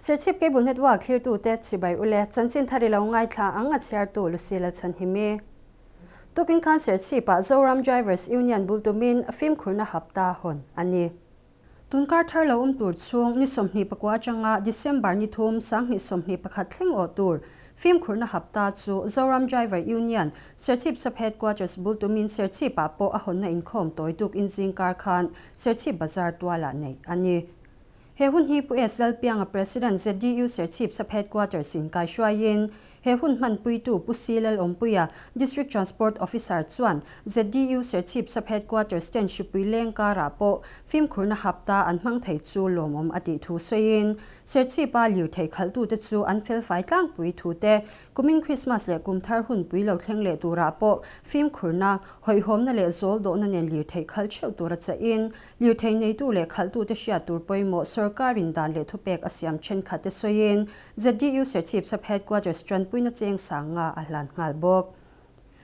Serchhip Cable Network thlirtute chibai ule chanchin thar i lo ngaithla ang a chhiartu Lucy Lalchhanhimi. Tukin khan Serchhipah Zoram Drivers Union bul tumin fimkhurna hapta hawn a ni. Tunkar thar lo awm tur chhung ni 24 atanga December ni thum 2021 thleng awh tur fimkhurna hapta chu Zoram Driver Union Serchhip Sub Headquarters bul tumin Serchhipah pawh a hawnna inkhawm tawi tuk inzingkar khan Serchhip Bazar tualah neih a ni. He hun hi Pu S. Lalpianga President ZDU Serchhip Sub Headquarters in kaihruaiin he hun hmanpuitu Pu C. Lalawmpuia District Transport Officer chuan ZDU Serchhip Sub Headquarters ten hripui leng karah pawh fimkhurna hapta an hmang thei chu lawmawm a tih thu sawiin Serchhipa lirthei khalhtute chu an felfai tlangpui thu te Kumin Krismas leh kum thar hun pui lo thleng leh turah pawh fimkhurna, hawihhawmna leh zawl dawhna nen lirthei khal theuh tura chahin lirthei neitu leh khalhtute hriat tur pawimawh sawrkarin dan leh thupek a siam thenkhat te sawiin ZDU Serchhip Sub Headquarters tanpuina cheng sang nga a hlan nghal bawk.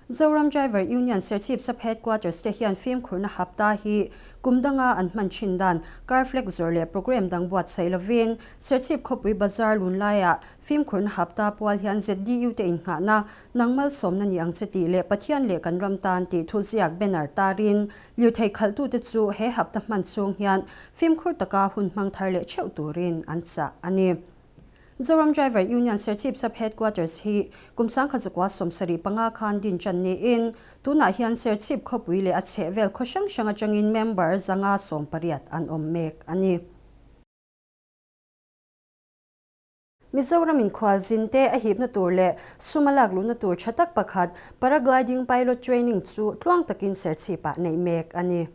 Zoram Driver Union Serchhip Sub Headquarters te hian fimkhurna hapta hi kum danga an hman thin dan car flag zawrh leh programme dang buatsaih lovin Serchhip khawpui bazar lun laiah fimkhurna hapta pual hian ZDU te innghahna nang malsawmna ni ang che tih leh Pathian leh kan ram tan tih thu ziak banner tarin lirthei khalhtute chu he hapta hman chhung hian fimkhur taka hun hmang thar leh theuh turin an chah a ni. Zoram Driver Union Serchhip Sub Headquarters hi kum 1975 khan din chan niin tunah hian Serchhip khawpui leh a chhehvel khaw hrang hrang atangin member 118 an awm mek a ni. Mizoram in khualzin te a hipna tur leh sum a lak luhna tur tha tak pakhat Paragliding Pilot Training chu tluang takin Serchhipah neih mek a ni.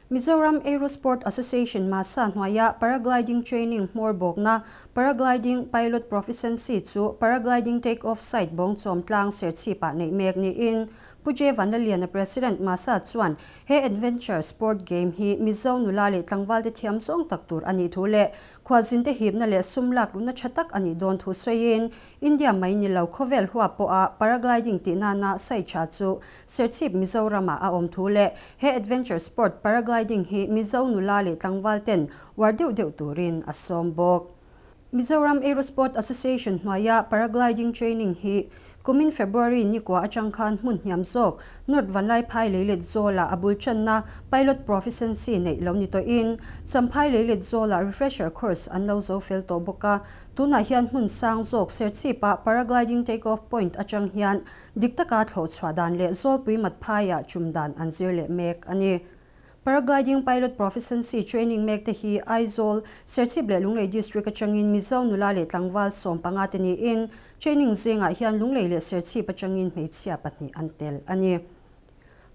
Mizoram Aerosport Association Masa hnuaia Paragliding Training hmawr bawkna Paragliding Pilot Proficiency chu Paragliding Take Off Site bawng chawm tlang Serchhipah neih mek niin Pu J Vanlaliana President Masa chuan he adventure sport game hi Mizo nula leh tlangvalte thiam zawng tak tur a nih thu leh khualzinte hipna leh sum lak luhna tha tak a nih dawn thu sawiin India mai ni lo khawvel huap pawha paragliding tih nana sai tha chu Serchhip Mizoramah a awm thu leh he adventure sport paragliding hi Mizo nula leh tlangval ten uar deuh deuh turin a sawm bawk. Mizoram Aerosport Association hnuaia paragliding training hi kumin February nikua atang khan hmun hniam zawk North Vanlaiphai leilet zawlah a bul channa pilot proficiency neih lo ni tawhin Champhai leilet zawlah refresher course an lo zo fel tawh bawk a, tunah hian hmun sang zawk Serchhipah paragliding take off point atang hian dik taka thlawh chhuah dan leh zawlpui mat phaiah tum dan an zir leh mek a ni. Paragliding Pilot Proficiency Training mek te hi Aizawl, Serchhip leh Lunglei District atangin Mizo nula leh tlangval 15 te niin training zingah hian Lunglei leh Serchhip atangin hmeichhia pahnih an tel a ni.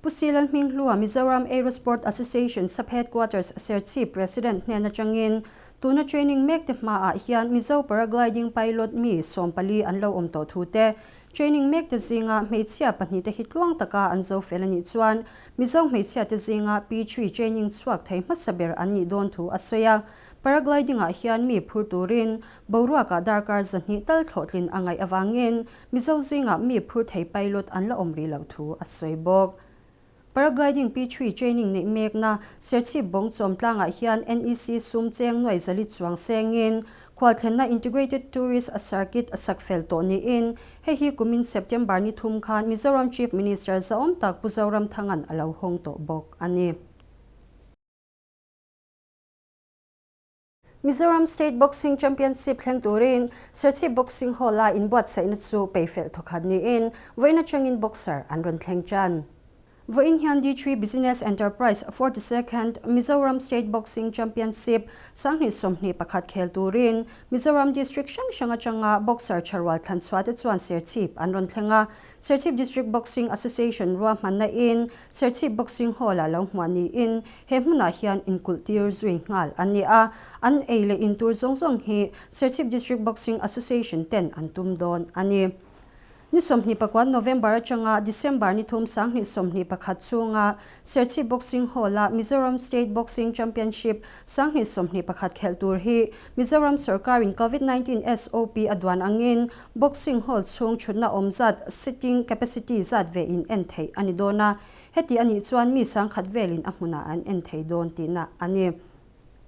Pu Silan Hminghlua Mizoram Aerosport Association Sub Headquarters Serchhip President hnen atangin tuna training mek te hmaah hian Mizo Paragliding Pilot mi 14 an lo awm tawh thu te Training mek te zinga hmeichhia pahnih te hi tluang taka an zo fel a nih chuan Mizo hmeichhia te zinga P3 training chhuak thei hmasa ber an nih dawn thu a sawi a. Paragliding ah hian mi phur turin boruakah darkar 200 tal thlawhtlin a ngaih avangin Mizo zingah mi phur thei pilot an la awm rih loh thu a sawi bawk. Paragliding P3 training neih mekna Serchhip bawng chawm tlangah hian NEC sum cheng nuai zali chuang sengin khualthlenna Integrated Tourist Circuit a sak fel tawh niin hei hi kumin September ni thum khan Mizoram Chief Minister zahawm tak Pu Zoramthanga'n a lo hawng tawh bawk a ni. Mizoram State Boxing Championship thleng turin Serchhip Boxing Hall-a inbuatsaihna chu peifel thawkhat niin vawiin atangin boxer an rawn thleng tan. Vawiin hian D3 Business Enterprise 42nd Mizoram State Boxing Championship 2021 khel turin Mizoram District hrang hrang atanga boxer tharual thlan chhuah te chuan Serchhip an rawn thleng a. Serchhip District Boxing Association ruahmanna in Serchhip Boxing Hall-ah lo hmuah niin he hmunah hian inkulhtir zui nghal an ni a, an ei leh in tur zawng zawng hi Serchhip District Boxing Association ten an tum dawn a ni. Ni 29 November atanga December ni thum 2021 chhunga Serchhip Boxing Hall-a Mizoram State Boxing Championship 2021 khelh tur hi Mizoram sawrkarin COVID-19 SOP a duan angin Boxing Hall chhung thutna awm zat sitting capacity zat ve in en theih a ni dawn a, heti a nih chuan mi 10,000 velin a hmunah an en thei dawn tihna a ni.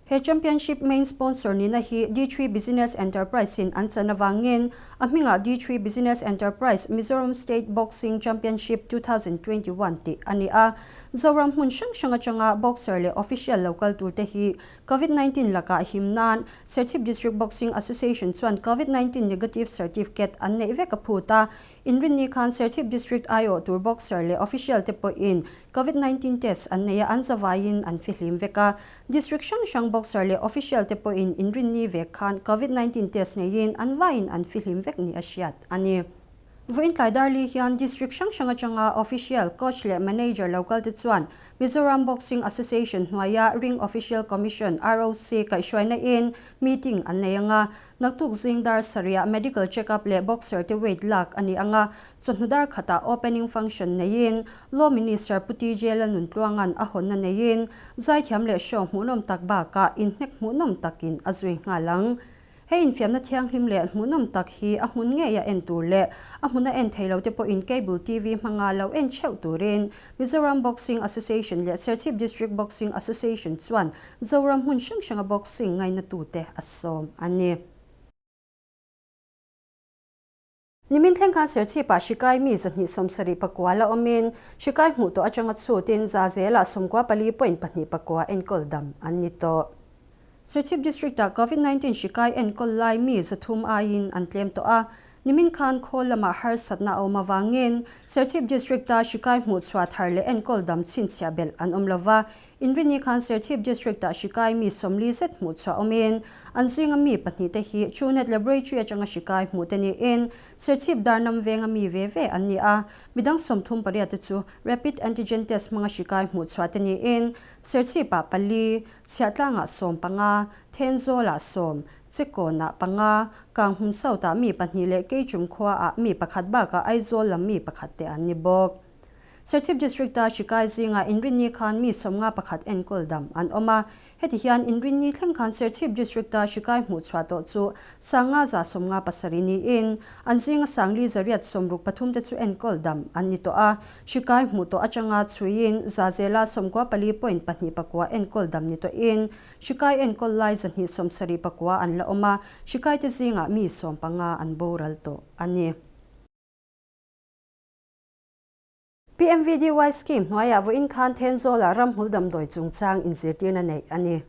He championship main sponsor nihna hi D3 Business Enterprise in an chan avangin a hmingah D3 Business Enterprise Mizoram State Boxing Championship 2021 tih a ni a. Zoram hmun hrang hrang atanga boxer leh official lo kal turte hi Covid 19 lakah him nan Serchhip District Boxing Association chuan Covid 19 negative certificate an neih vek a phut a. Inrinni khan Serchhip District aiawh tur boxer leh official te pawhin Covid 19 test an nei a, an zavaiin an fihlim vek a. District hrang hrang boxer leh official te pawhin inrinni vek khan Covid 19 test neiin an vaiin an fihlim vek ni a hriat a ni. Vawiin tlai Darli hian District hrang hrang atanga official, coach leh manager lo kal te chuan Mizoram Boxing Association hnuaia Ring Official Commission, ROC, kaihhruaina in meeting an nei ang a. Naktuk zing dar sarihah medical check up leh boxer te weight lak a ni ang a, chawhnu dar khatah opening function neiin Law Minister Pu TJ Lalnuntluanga'n a hawnna neiin zaithiam leh show hmuhnawm tak bakah inhnek hmuhnawm takin a zui nghal ang. He infiamna thianghlim leh hmuhnawm tak hi a hmun ngei a en tur leh a hmuna en thei lo te pawhin cable TV hmanga lo en theuh turin Mizoram Boxing Association leh Serchhip District Boxing Association chuan Zoram hmun hrang hranga boxing ngainatute a sawm a ni. Nimin thleng khan Serchhipah hrikai mi 274 la awmin, hrikai hmuh tawh atanga chhutin za zelah 94.24 enkawl dam an ni tawh. Serchhip District-ah Covid 19 hrikai enkawl lai mi 300 aiin an tlem tawh a, nimin khan khawl lamah harsatna a awm avangin Serchhip District-a hrikai hmuh chhuah thar leh enkawl dam chhinchhiah belh an awm lova. Inrini khan Serchhip District-ah hrikai mi 40 zet hmuh chhuah awmin, an zinga mi pahnihte hi Truenat Laboratory atanga hrikai hmuh te niin Serchhip Darnam venga mi ve ve an ni a, midang 38 te chu Rapid Antigen Test hmanga hrikai hmuh chhuah te niin Serchhipah pali, Chhiahtlangah 15, Thenzawlah 10, Chekawnah panga, Kanghmun South-ah mi pahnih leh Keichum khuaah mi pakhat bakah Aizawl lam mi pakhat te an ni bawk. Serchhip District-a hrikai zingah Inrinni khan mi 51 enkawl dam an awm a. Heti hian Inrinni thleng khan Serchhip District-a hrikai hmuh chhuah tawh chu 557 niin, an zinga 463 te chu enkawl dam an ni tawh a. Hrikai hmuh tawh atanga chhuiin zazela 94.29 enkawl dam ni tawhin, hrikai enkawl lai 279 an la awm a, hrikai te zingah mi 15 an boral tawh a ni. PMVDY scheme hnuaiah vawiin khan Thenzawlah ramhmul damdawi chungchang inzirtirna neih a ni.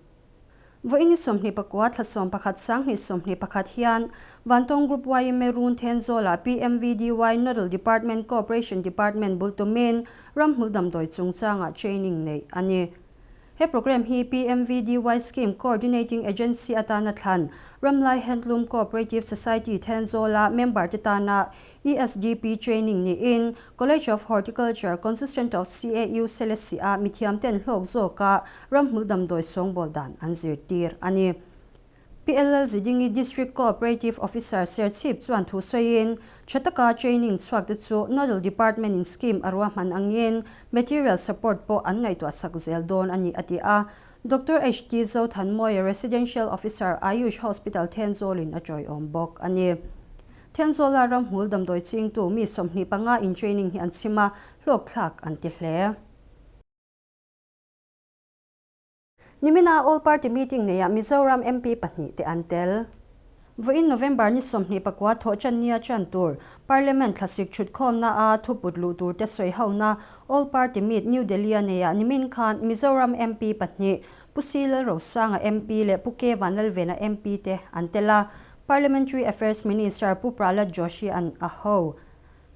Vawiin ni 29 thla 11 2021 hian Vantawng Group yma Run Thenzawlah PMVDY Nodal Department Cooperation Department bul tumin ramhmul damdawi chungchangah training neih a ni. He program hi PMVDY Scheme Coordinating Agency atana thlan Ramlai Handloom Cooperative Society Thenzawla member te tana ESDP training niin College of Horticulture consistent of CAU Selesih-a mithiam ten hlawk zawka ramhmul damdawi sawngbawl dan an zirtir a ni. PLL Zidingi District Cooperative Officer Serchhip chuan thu sawiin, tha taka training chhuak te chu Nodal Department in scheme a ruahman angin material support pawh an ngaihtuah sak zel dawn a ni a ti a. Doctor HT Zothanmawia Residential Officer Ayush Hospital Thenzawlin a tawiawm bawk a ni. Thenzawla ramhmul damdawi chingtu mi 25 in training hi an chhim a, hlawkthlak an ti hle. Nimina All Party Meeting neiah Mizoram MP pahnih te an tel. Vawiin November ni 29 thawh chan nia chan tur Parliament thlasik thutkhawmna a thuput luh tur te sawi hona All Party Meet New Delhi a neiah nimin khan Mizoram MP pahnih Pu C Lalrosanga MP leh Pu K Vanlalvena MP te an tel a, Parliamentary Affairs Minister Pu Prahlad Joshi an a ho.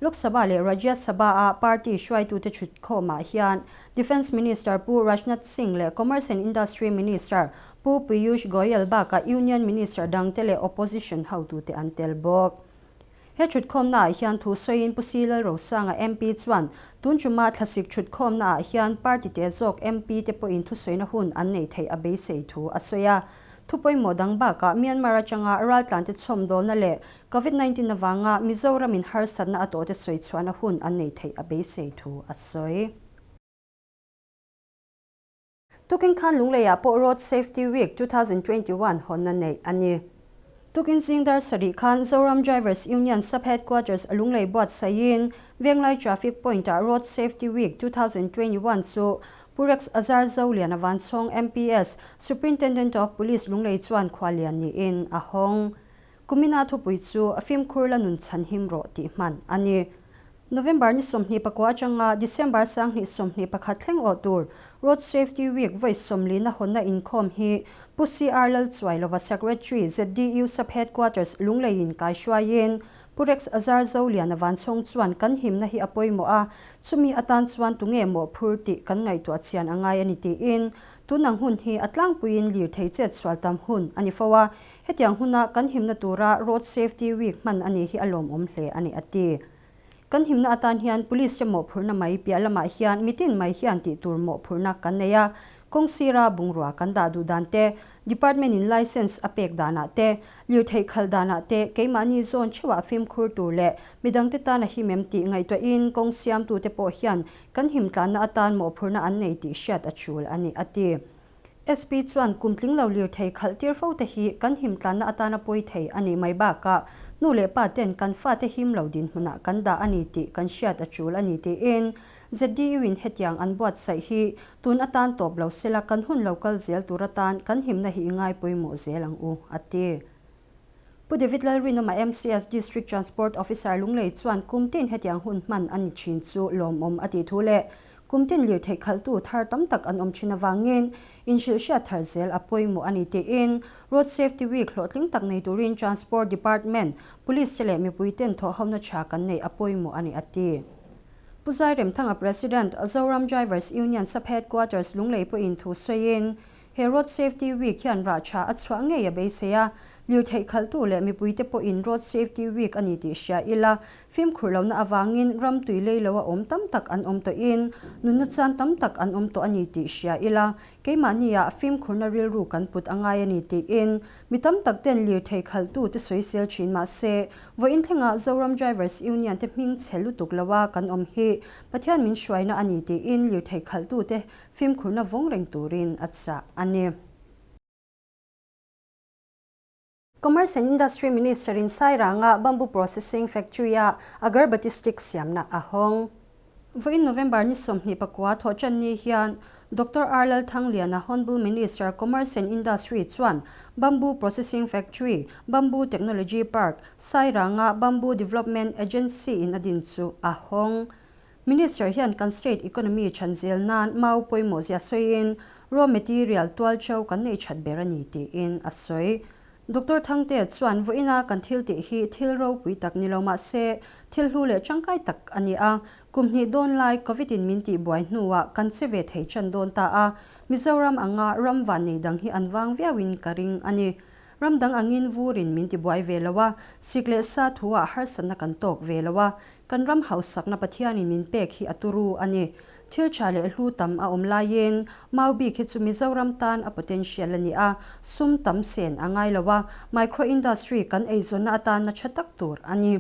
Lok Sabha leh Rajya Sabha a party hruaitute thutkhawmah hian Defence Minister Pu Rajnath Singh leh Commerce and Industry Minister Pu Piyush Goyal bakah Union Minister dangte leh Opposition hotute an tel bawk. He thutkhawmnaah hian thu sawiin Pu C Lalrosanga MP chuan tun chuma thlasik thutkhawmnaah hian party te zawk MP te pawhin thusawiina hun an nei theih a beisei thu a sawi a. Thu pawimawh dang bakah Myanmar atanga raltlante chhawmdawlna leh Covid 19 avanga Mizoramin harsatna a tawhte sawi chhuahna hun an nei theih a beisei thu a sawi. Tukin khan Lungleiah pawh Road Safety Week 2021 hawnna neih a ni. Tukin zing dar sarih khan Zoram Drivers Union Sub-Headquarters Lunglei buatsaihin Venglai Traffic Point-ah Road Safety Week 2021 chu. Pu Rex Azar Zoliana Vanchhawng MPS, Superintendent of Police Lunglei chuan khuallian niin a hawng. Kumina thupui chu fimkhur la nun chhanhim rawh tih hman a ni. November ni 24 atanga December 2021 thleng awh tur Road Safety Week vawi 40 na hawnna inkhawm hi Pu CR Lalchuailova Secretary ZDU Sub Headquarters Lungleiin kaihruaiin Pu Rex Azar Zoliana Vanchhawng chuan kan himna hi a pawimawh a, chumi atan chuan tunge mawhphur tih kan ngaihtuah chian a ngai a ni tiin tunang hun hi a tlangpuiin lirthei chet sual tam hun a ni fo a, hetiang huna kan himna tura Road Safety Week hman a ni hi a lawmawm hle a ni a ti. Kan himna atan hian police te mawhphurhna mai piah lamah hian mitin mai hian tih tur mawhphurhna kan nei a, kawng sira bungrua kan dah duh dan te, department in license a pek danah te, lirtheih khalh danah te keimahni zawn theuhah fimkhur tur leh midangte tan a him em tih ngaihtuahin kawng siamtute pawh hian kan himtlanna atan mawhphurhna an nei tih hriat a tul a ni a ti. SP chuan kum tling lo lirthei khalh tir fo te hi kan himtlanna atana pawi thei a nih mai bakah nu leh pa ten kan fate him lo dinhmunah kan dah a ni tih kan hriat a tul a ni tiin ZDU in hetiang an buatsaih hi tun atan tawp lo sela kan hun lo kal zel tur atan kan himna hi i ngai pawimawh zel ang u, a ti. Pu David Lalrinawma MCS District Transport Officer Lunglei chuan kum tin hetiang hun hman a ni thin chu lawmawm a tih thu leh kum tin lirtheih khalhtu thar tam tak an awm thin avangin inhrilhhriat thar zel a pawimawh a ni tiin Road Safety Week hlawhtling tak nei turin Transport Department, Police te leh mipui ten thawhhona tha kan neih a pawimawh a ni a ti. Pu Zairemthanga President, Zoram Drivers Union Sub Headquarters Lunglei pawhin thu sawiin He Road Safety Week hian rah tha a chhuah ngei a beisei a, lirtheih khalhtu leh mipuite pawhin Road Safety Week a ni tih hria ila, fimkhur lohna avangin ram tui lei lo a awm tam tak an awm tawhin nunna chan tam tak an awm tawh a ni tih hria ila, keimahniah fimkhurna rilru kan put a ngai a ni tiin mi tam tak ten lirthei khalhtute sawisel thin mah se, vawiin thlengah Zoram Drivers Union te hming chhe lutuk loa kan awm hi Pathian min hruaina a ni tiin lirthei khalhtute Fimkhurna vawng reng turin a chah a ni. Commerce and Industry Minister in Sairanga Bamboo Processing Factory-a Agarbati Stick siamna a hawng. Vawiin November ni 24 thawhṭan ni hian Doctor R Lalthangliana Hon'ble Minister Commerce and Industry chuan Bamboo Processing Factory, Bamboo Technology Park, Sairanga Bamboo Development Agency in a din chu a hawng. Minister hian kan state economy chhan zel nan mau pawimawh zia sawiin raw material tual chau kan nei that ber a ni tiin a sawi. Doctor Thangtea chuan vawiina kan thil tih hi thil ropui tak ni lo mah se thil hlu leh tangkai tak a ni a, kum hnih dawn lai Covid in min tih buai hnuah kan che ve thei chan dawn ta a, Mizoram anga ram van nei dang hi an vang viauin ka ring a ni. Ram dang angin vurin min ti buai ve lo a, sik leh sa thuah harsatna kan tawk ve lo a, Kan ram hausakna Pathianin min pek hi a turu a ni. Thil tha leh hlu tam a awm laiin mau bik hi chu Mizoram tan a potential a ni a, sum tam sen a ngai lo a, micro industry kan eizawnna atana tha tak tur a ni.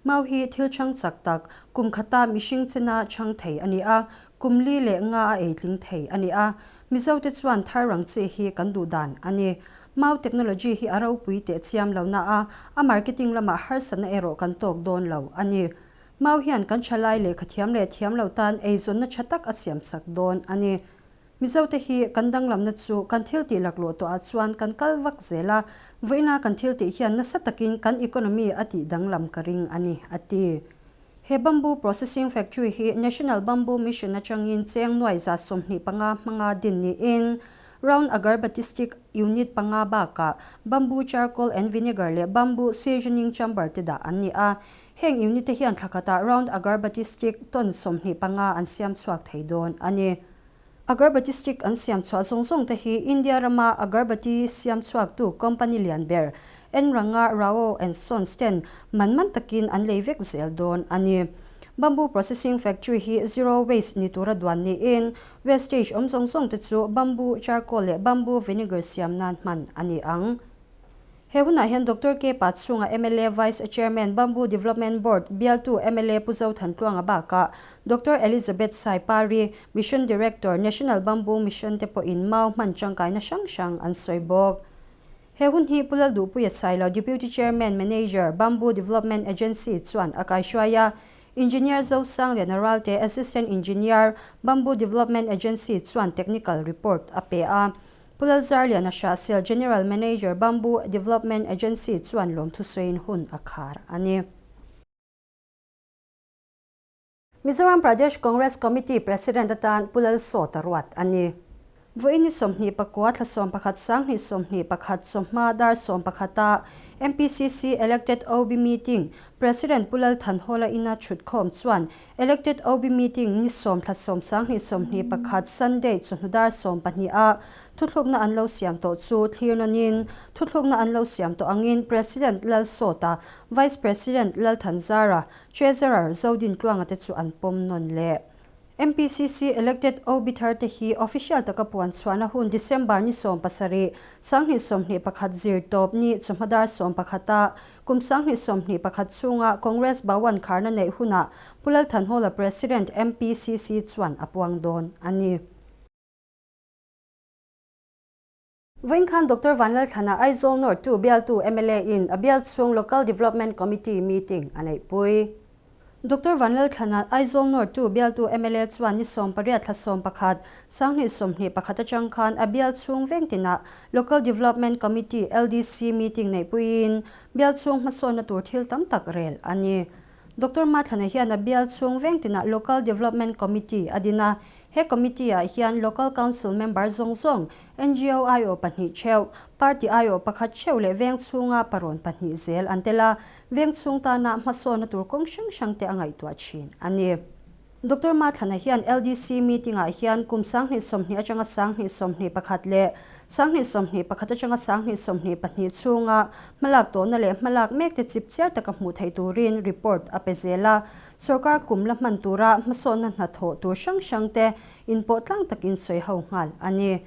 Mau hi thil chhang chak tak, kum khata mihring chena chhang thei a ni a, kum li leh nga a eitling thei a ni a. Mizote chuan thar rang chi hi kan duh dan a ni. Mau technology hi a ropui teh chiam lo na a, a marketing lamah harsatna erawh kan tawk dawn lo a ni. Mau hian kan thalai lehkha thiam leh thiam lo tan eizawnna tha tak a siam sak dawn a ni. Mizote hi kan danglamna chu kan thil tih laklawh tawhah chuan kan kal vak zel a, vawiina kan thil tih hian nasa takin kan economy a tih danglam ka ring a ni, a ti. He bamboo processing factory hi National Bamboo Mission atangin cheng nuai 25 hmanga din niin Round Agarbati Stick Unit panga bakah Bamboo Charcoal and Vinegar leh Bamboo Seasoning Chamber te dah an ni a. Heng unit te hian thla khatah Round Agarbati Stick ton 25 an siam chhuak thei dawn a ni. Agarbati stick an siam chhuah zawng zawng te hi India rama agarbati siam chhuaktu company lian ber N Ranga Rao and Sons ten man man takin an lei vek zel dawn a ni. Bamboo processing factory hi zero waste ni tura duan niin wastage awm zawng zawng te chu bamboo charcoal leh bamboo vinegar siam nan hman a ni ang. He hunah hian Doctor K Pachhunga mla Vice Chairman Bamboo Development Board bialtu mla Pu Zothantluanga bakah Doctor Elizabeth Saipari, Mission Director, National Bamboo Mission te pawhin mau hman tangkaina hrang hrang an sawi bawk. He hun hi Pu Lalduhpuia Sailo, Deputy Chairman Manager, Bamboo Development Agency chuan a kaihruai a. Engineer Zosangliana Ralte, Assistant Engineer, Bamboo Development Agency chuan technical report a pe a. Pu Lalzarliana Hrahsel, General Manager, Bamboo Development Agency chuan lawmthu sawiin hun a khar a ni. Mizoram Pradesh Congress Committee President atan Pu Lalsawta ruat a ni. Vawiin ni 29 thla 11 sanghnih 21 sawmhma dar 11 a MPCC Elected OB Meeting President Pu Lal Thanhawla ina thutkhawm chuan Elected OB Meeting ni sawm thla sawm sanghnih 21 Sunday chawhnu dar 12 a thuthlukna an lo siam tawh chu thlir nawnin thuthlukna an lo siam tawh angin President Lalsawta, Vice President Lalthanzara, Treasurer Zodin Tluanga te chu an pawm nawn leh. MPCC elected OB thar te hi official taka puan chhuahna hun December ni 17, 2021 zir tawp ni chawhma dar 11 a kum 2021 chhunga Congress Bhawan kharna neih hunah Pu Lal Thanhawla President MPCC chuan a puang dawn a ni. Vawiin khan Doctor Vanlalthlana Aizawl North 2 bialtu mla in a bial chhung Local Development Committee meeting a neihpui. Doctor Vanlalthlana Aizawl North 2 bialtu mla chuan ni 18 thla 11, 2021 atang khan a bial chhung veng tinah Local Development Committee, LDC, meeting neihpuiin bial chhung hmasawnna tur thil tam tak rel a ni. Doctor Mathlana hian a bial chhung veng tinah Local Development Committee a din a. He committee-ah hian Local Council member zawng zawng, NGO aiawh pahnih theuh, party aiawh pakhat theuh leh veng chhunga parawn pahnih zel an tel a, veng chhung tana hmasawnna tur kawng hrang hrangte a ngaihtuah thin a ni. Doctor Mathlana hian LDC meeting-ah hian kum 2020 atanga 2021 leh 2021 atanga 2022 chhunga hmalak tawhna leh hmalak mekte chip chiar taka hmuh theih turin report a pe zel a. Sorkar kum la hman tura hmasawnna hnathawh tur hrang hrangte inpawh tlang takin sawi ho nghal a ni.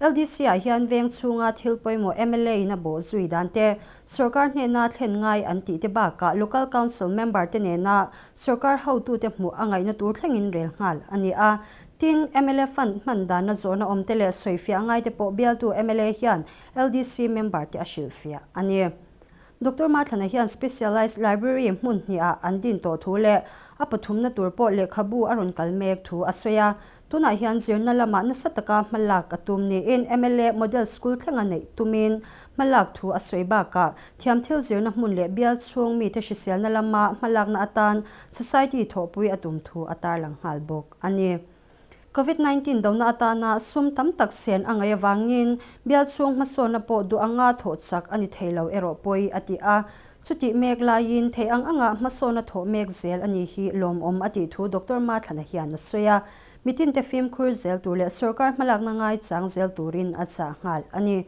LDC-ah hian veng chhunga thil pawimawh mla in a bawh zui dan te, sorkar hnena thlen ngai an tih te bakah Local Council member te nena sorkar hotute hmuh a ngaihna tur thlengin rel nghal a ni a. Tin, mla fund hman dana zawhna awm te leh sawifiah ngai te pawh bialtu mla hian LDC member te a hrilhfiah a ni. Doctor Mathlana hian Specialised Library hmun hniah an din tawh thu leh a pathumna tur pawh lehkhabu a rawn kal mek thu a sawi a. Tunah hian zirna lamah nasa taka hmalak a tum niin mla Model School thlenga neih tumin hmalak thu a sawi bakah thiamthil zirna hmun leh bial chhung mite hriselna lama hmalakna atan Society thawhpui a tum thu a tarlang nghal bawk a ni. Covid 19 dona atana sum tam tak sen a ngaih avangin bial chhung hmasawnna pawh duh anga thawh chak a ni thei lo erawh pawi a ti a. Chutih mek laiin thei ang anga hmasawnna thawh mek zel a ni hi lawmawm a tih thu Doctor Mathlana hian a sawi a. Mitinte fimkhur zel tur leh sorkar hmalakna ngaichang zel turin a chah nghal a ni.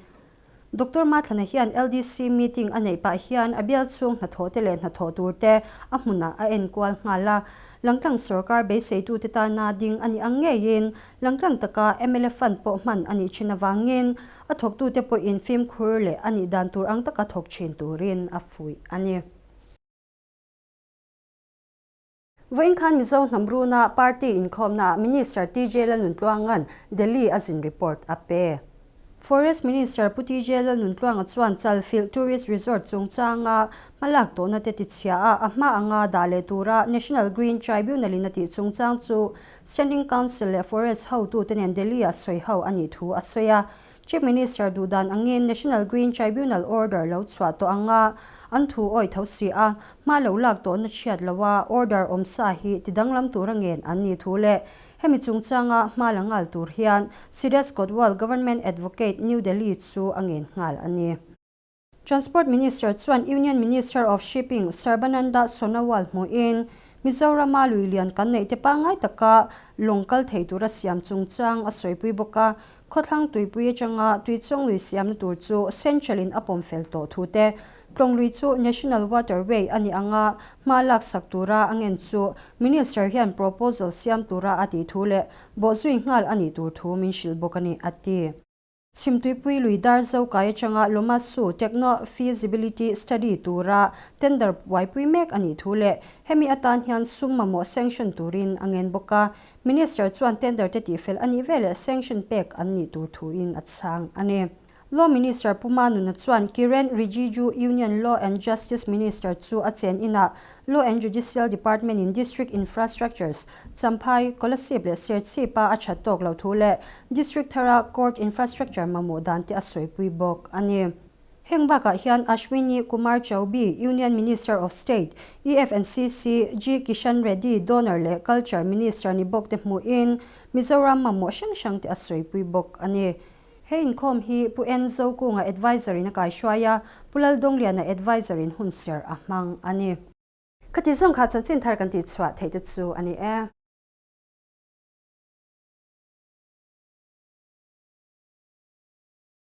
Doctor Mathlana hian LDC meeting a neih pah hian a bial chhung hnathawh te leh hnathawh tur te a hmunah a enkual nghal a. Langtlang sorkar beiseitute tana ding a nih ang ngeiin langtlang taka mla fund pawh hman a nih thin avangin a thawktute pawhin fimkhur leh a nih dan tur ang taka thawk thin turin a fuih a ni. Vawiin khan Mizo hnam runa party inkhawmnaah Minister TJ Lalnuntluanga'n Delhi a zin report a pe. Forest Minister Pu TJ Lalnuntluanga chuan Chalfilh Tourist Resort chungchanga hmalak tawhna te tichhia a, a hma anga dah leh tura National Green Tribunal in a tih chungchang chu Standing Council leh Forest hotute nen Delhi-ah sawi ho a nih thu a sawi a. Chief Minister duhdan angin National Green Tribunal order lo chhuah tawh anga an thu awih tho si a, hma lo lak tawhna chhiat loha order awm sa hi tidanglam tura ngen an nih thu leh hemi chungchanga hma la nghal tur hian Siraj Kotwal Government Advocate New Delhi chu a ngen nghal a ni. Transport Minister chuan Union Minister of Shipping Sarbananda Sonowal hmuhin Mizorama lui lian kan neih te pangngai taka lawng kal thei tura siam chungchang a sawipui bawk a. Khawthlang tuipui atanga tuichawng lui siamna tur chu Central in a pawm fel tawh thu te, tlawng lui chu National Waterway a nih anga hma laksak tura a ngen chu Minister hian proposal siam tura a tih thu leh bawhzui nghal a nih tur thu min hrilh bawk a ni, a ti. Chhimtuipui lui dar zokai atanga Lomasu Techno Feasibility Study tura tender buaipui mek a nih thu leh hemi atan hian sum mamawh sanction turin a ngen bawk a. Minister chuan tender te tihfel a nih veleh sanction pek an nih tur thuin a chhang a ni. Law Minister Pu Manuna chuan Kiren Rijiju Union Law and Justice Minister chu a chen inah Law and Judicial Department in District Infrastructures Champhai, Kolasib leh Serchhip-a a that tawk lo thu leh District thara Court Infrastructure mamawh dan te a sawipui bawk a ni. Heng bakah hian Ashwini Kumar Chaubey, Union Minister of State, EFNCC, G Kishan Reddy, Donor leh Culture Minister ni bawk te hmuhin Mizoram mamawh hrang hrang te a sawipui bawk a ni. He inkhawm hi Pu N Zokunga Adviser in a kaihruai a, Pu Laldawng-liana Adviser in hunserh a hmang a ni. Khati zawng kha chanchin thar kan tihchhuah theih te chu a ni e.